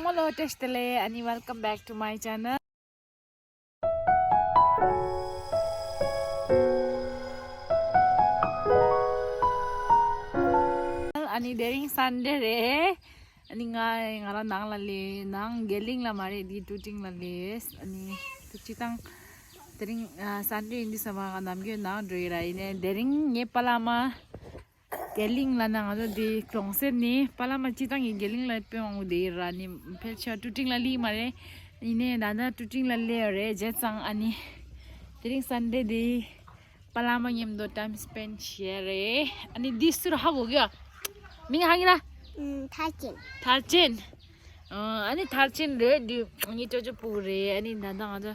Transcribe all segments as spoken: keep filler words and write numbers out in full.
Hello, བཀྲ་ཤིས་བདེ་ལེགས། ཨ་ནི་welcome back to my channel. ཨ་ནི་དེ་རིང་སན་ཌེ་རེད། ཨ་ནི་ང་ང་རང་ནང་ལ་སླེབས། ནང་དགེ་གླིང་ལ་མ་རེད། འདི་ཀྲུ་ཀྲིང་ལ་སླེབས། ཨ་ནི་ཐུགས་རྗེ་ཆེ་དང་། དེ་རིང་ཨ་སན་ཌེ་ཡིན་དུས་ཙམ་པ་ང་ནམ་རྒྱུན་ནང་འགྲོ་ཡི་ར། ཡིན་ནའི་དེ་རིང་ངའི་པ་ལགས་མ་དགེ་གླིང་ལ་ན། ང་ཚོ་འདི་གྲོང་གསེབ་ནས་པ་ལགས་མ་སྤྱིར་བཏང་གི་དགེ་གླིང་ལ་དཔེ་མང་པོ་བསྡད་ཡོད་ར། ནི་ཕལ་ཆེར་ཀྲུ་ཀྲིང་ལ་སླེབས་མ་རེད། ཡིན་ནའི་ད་ལྟ་ཀྲུ་ཀྲིང་ལ་སླེབས་ཡོད་རེད། བྱས་ཙང་ཨ་ནི་དེ་རིང་སན་ཌེ་འདི་པ་ལགས་མ་མཉམ་དུ་time spend བྱས་རེད། ཨ་ནི་འདི་སུ་ར་ཧ་གོ་གི་ཡ། མིང་ཧ་གི་ལ། ཨུམ། ཐར་ཅན། ཐར་ཅན། ཨ་ནི་ཐར་ཅན་རེད། འདི་ངའི་ཅོ་ཅོ་ཕྲུ་གུ་རེད། ཨ་ནི་ད་ལྟ་ང་ཚོ་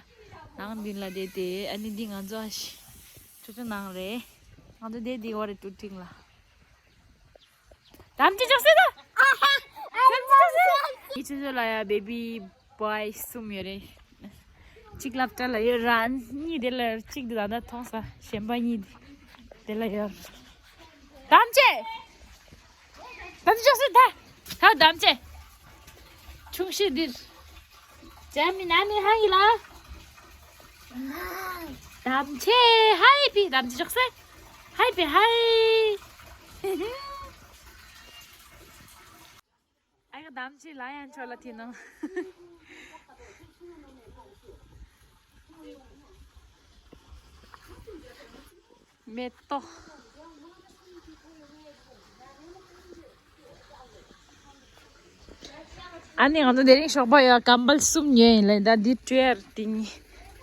ནང་མདུན་ལ་བསྡད་དེ། ཨ་ནི་འདི་ང་ཚོ་ཨ་ཤི་ཅོ་ཅོ་ནང་རེད། ང་ཚོ་བསྡད་དེ་ཡོད་རེད་ཀྲུ་ཀྲིང་ལ། དམ་ཅི་ཅོག་སེ་ད། དམ་ཅི་ཅོག་སེ། ཡི་ཆུ་ཚོད་ལ་ཡ་བེ་བི་བོའི་གསུམ་ཡོད་རེད། གཅིག་སློབ་གྲྭ་ལ་ཡོད་ར། གཉིས་དེ་ལ། གཅིག་དེ་ད་ལྟ་མཐོང་ས། གཞན་པ་གཉིས་དེ་ལ་ཡོད། དམ་ཅི། དམ་ཅི་ཅོག་སེ་ད། ད་དམ་ཅི། ཆུང་ཤོས་འདིར། ཇ་མི་ན་མི་ཧ་ཡི་ལ། དམ་ཅི་ཧ་ཡི་པི། དམ་ཅི་ཅོག་སེ། ཧ་ཡི་པི་ཧ་ཡི། ཨ་ཡ་དམ་ཅི་ལ་ཡང་ཆོ་ལ་ཐི་ནང་། མེ་ཏོག་ཨ་ནི་ང་ཚོ་དེ་རིང་ཞོགས་པ་ཡ་ཀམ་བལ་གསུམ་ཉོས་ཡིན་ལེ། ད་འདི་སྤྲོད་ཡར་ཏིང་།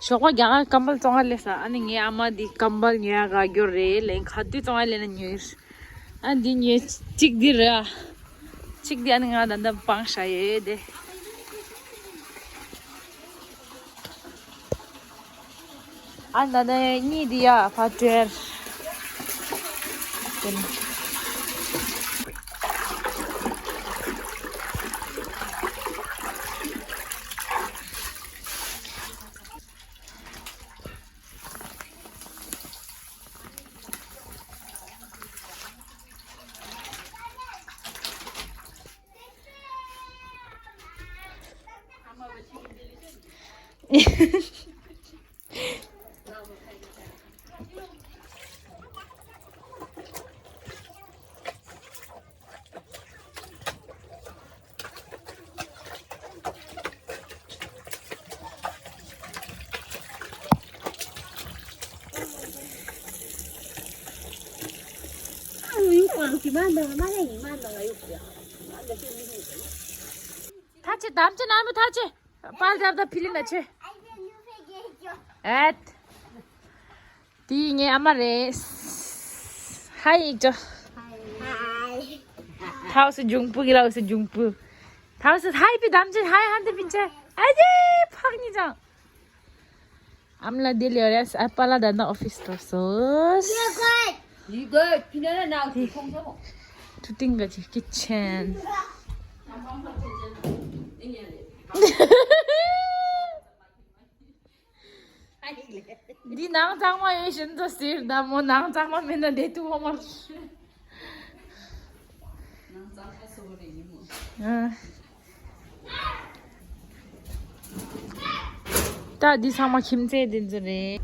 ཞོགས་པ་རྒྱ་གར་ཀམ་བལ་བཙོང་ང་སླེབས་ས། ཨ་ནི་ངའི་ཨ་མ་འདི་ཀམ་བལ་ཉོ་ཡ་ག་འགྱོ་རེད་ལེ། ག་དུས་བཙོང་ང་སླེབས་ན་ཉོས། ཨ་འདི་ཉོས། གཅིག་འདི་རེད་ཨ། གཅིག་འདི་ཨ་ནི་ང་ད་ལྟ་སྤང་བཞག་ཡོད་དེ། ཨ་ན་ན་གཉིས་འདི་ཡ་ཕ་སྤྲོད། ཐ་ཆེ་དམ་ཆེ་ནར་མོ་ཐ་ཆེ། པར་རྒྱབ་དང་ཕི་ལིན་ལ་ཆེ། ཨེད། དེ་ངའི་ཨ་མ་རེད། ཧའི་ཅོ། ཐའོ་སི་འབྱུང་པོ་གི་ལའོ་སི་འབྱུང་པོ། ཐའོ་སི་ཧའི་པི་དམ་ཆེ་ཧའི་ཧན་དེ་པིན་ཆེ། ཨ་ཡེ་ཕག་ཉི་ཅང་། ཨམ་ལ་དེ་ལས་རེས་ཨ་པ་ལ་ད་ན་ཨོ་ཕིས་འགྲོ་སོང་། ཀྲུ་ཏིང་ག་ཅིག་ཀི་ཆེན། འདི་ནང་གཙང་མ་ཡོད་བཞིན་དུ་ཟེར་ད་མོ། ནང་གཙང་མ་མེད་ན་བསྡད་ཐུབ་བོ་མ། ནང་གཙང་མ་སོ་རེད་ཡིན་མོ། ཨ། ད་འདི་ཚང་མ་ཁྱིམ་མཚེས་དེ་ཚོ་རེད།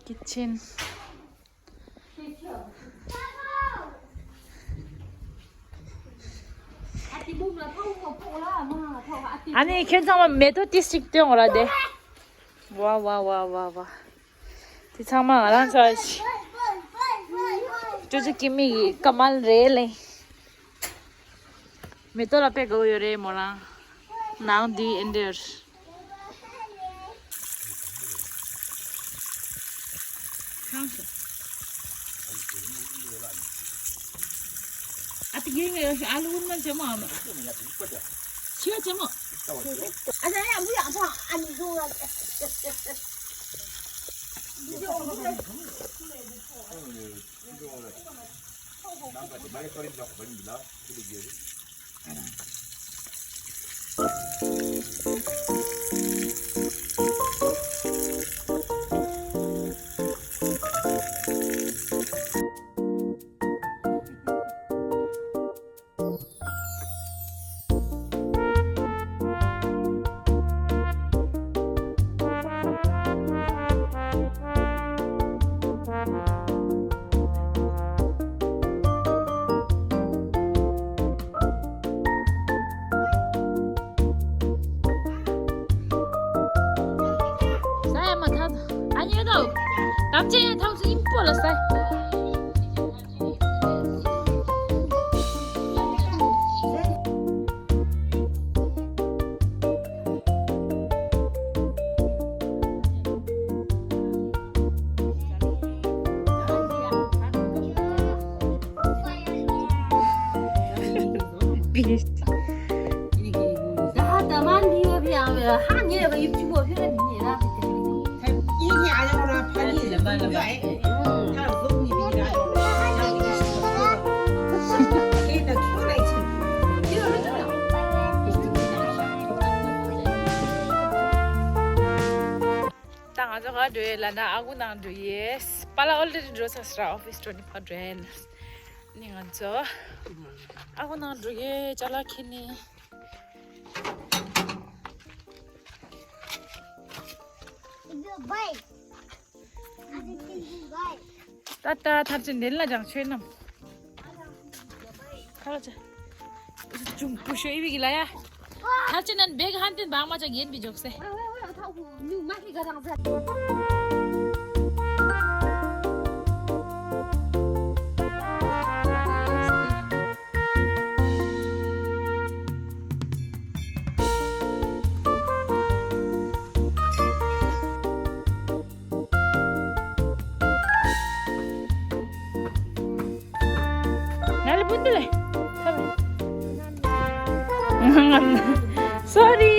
ཀི་ཆེན། ཨ་ནི་ཁྱོད་ཚང་མ་མེ་ཏོག་ཏིས་ཅིག་སྟོན་འོ་ར་དེ། ཝ་ཝ་ཝ་ཝ་ཝ། དེ་ཚང་མ་ང་རང་ཚོ་ཅོ་ཅོ་ཀི་མི་གི་ཀ་མལ་རེད་ལེ། མེ་ཏོག་ལ་དཔེ་དགའ་བོ་ཡོད་རེད་མོ་རང་། ནང་འདི་ཨེ་འདྲ། ཨ་ཏི་གི་ངའི་ཨ་ལུ་ཝུན་མན་ཅེ་མོ་ཨ་མ། ཤེས་ཅེ་མོ། ཨ་ཅག་ཡ་མུ་ཡ་ཕ་ཨ་ནི་ཟུང་ལ། དམ་བཅའ་ཡང་ཐང་སུ་ཨིན་པོ་ལ་སའི། ད་ང་ཚོ་ག་འགྲོ་ཡས་ལབ་ན་ཨ་ཁུ་ནང་འགྲོ་ཡས། པཱ་ལགས་ཨོལ་རེ་ཌི་འགྲོ་ཚར་སོང་ར། ཨོ་ཕིས་འགྲོ་ནས་ཕར་འགྲོ་ཡས་ལབ། ནི་ང་ཚོ་ཨ་ཁུ་ནང་འགྲོ་ཡས། ཅ་ལག་ཁྱེར་ནས། ད་ད་ཐར་ཅན་འདན་ལ་ཅང་ཆོས་རྣམས། ཁ་ལ་ཅ། ཅུང་པུ་ཤོ་ཨི་བི་གི་ལ་ཡ། ཐར་ཅན་ནན་བེག་ཧན་ཏིན་བག་མ་ཅ་གེན་བི་ཇོག་སེ། ང་ལ་སྤུན་ཏི་ལེ། སོ་རི།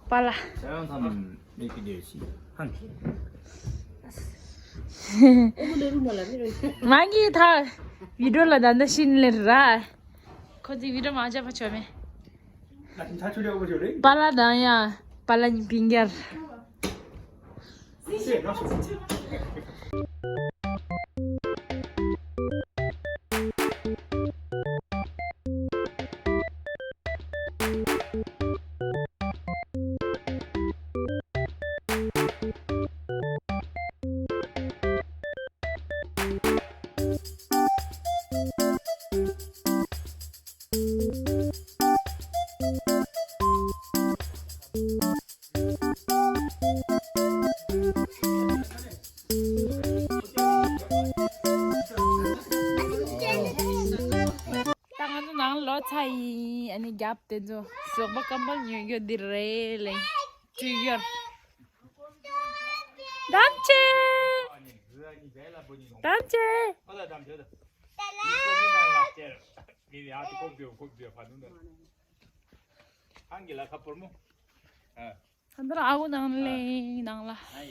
པཱ་ལགས། མ་གི་ཐ་བི་ཌིའོ་ལ་ད་འདི་ཤིན་ལེ་ར། ཁོ་ཚོས་བི་ཌིའོ་མ་བྱས་པ་ཆོག་མེད། པཱ་ལགས་དང་ཡ། པཱ་ལགས་གཉིས་པིང་གར། ད་ང་ཚོ་ནང་ལོག་ཚར་ཡིན། ཨ་ནི་རྒྱབ་དེ་ཚོ་ཟོག་པ་སྐམ་པ་ཉོ་རྒྱུ་འདི་རེད་ལེ། བཅུ་ཡོར། དམ་ཆེ། དམ་ཆེ། ཨང་གི་ལ་ཁ་པོར་མོ། ཨ། ད་ལྟ་ཨ་ཁུ་ནང་ལེ་ནང་ལ། ཨ་ཡ།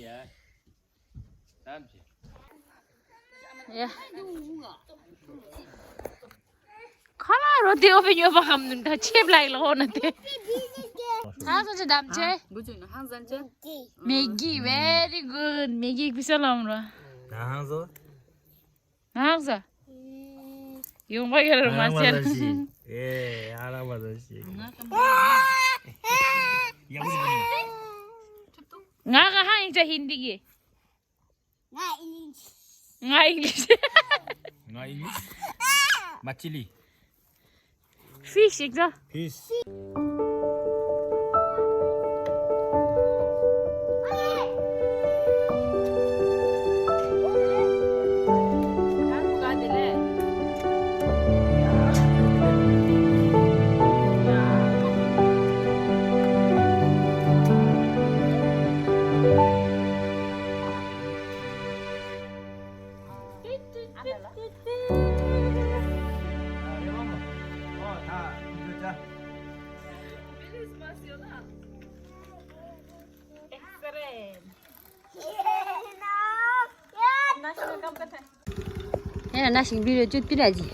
དམ་ཆེ། ཡ། ཁ་ལ་རོ་དེ་ཨོ་བེ་ཉོ་བ་ཁམ་ནུན་ད་ཆེབ་ལ་ཡི་ལ་ཧོ་ན་དེ། ད་སོ་ཆེ་དམ་ཆེ། མེ་གི་very good། མེ་གི་ཀུ་ཤ་ལམ་རོ། ད་ཧང་སོ། ང་ཧང་ས། ཡོང་བ་ཡོད་ར་མ་ཟེར། ཨེ་ཨ་ར་མ་ཟ་ཞིག་ང་ག་ཧང་ཡིན་ཅ་ཧིན་དི་གི། ང་ཨིང་ལིཤ། ང་ཨིང་ལིཤ། མ་ཅི་ལི། Fish exam. Peace. ཡ་ན་ཤིང་བི་རོ་ཅུ་པི་ར་ཇི།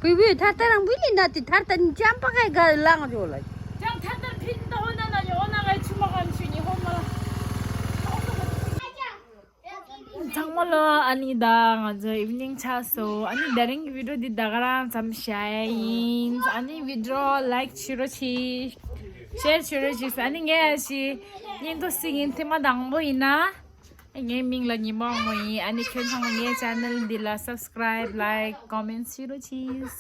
བུ་བུ་ཐར་ཐར་རང་བུ་ལི་ན་ཏི་ཐར་ཐར་ཅམ་པ་གའི་ག་ལང་འཇོག་ལ། ཅང་ཐར་ཐར་ཕིན་ཏོ་ཧོ་ན་ན་ཡོ་ན་གའི་ཆུ་མ་གམ་ཆུ་ཉི་ཧོ་མ་ལ། ཚང་མ་ལོ། ཨ་ནི་ད་ང་ཚོ་ཨིབ་ནིང་ཆགས་སོ། ཨ་ནི་དེ་རིང་གི་བི་ཌི་ཡོ་འདི་ད་ག་རང་ཙམ་བྱས་ཡིན། ཨ་ནི་བི་ཌི་ཡོ་ལའིག་བྱེད་རོགས་གྱིས། ཤེར་བྱེད་རོགས་གྱིས། ཨ་ནི་ངས་ཨ་ཞི་ཉིན་ཐོ་སི་ཡིན་ཐེངས་མ་དང་པོ་ཡིན་ན། ངའི་མིང་ལ་ཉི་མ་དབང་མོ་ཡིན། ཨ་ནི་ཁྱོད་ཚང་མ་ངའི་ཆེ་ནལ་འདི་ལ་སབ་སི་ཀ་རའིབ་ལའིག་ཀོ་མེན་ཊི་བྱེད་རོགས་གྱིས།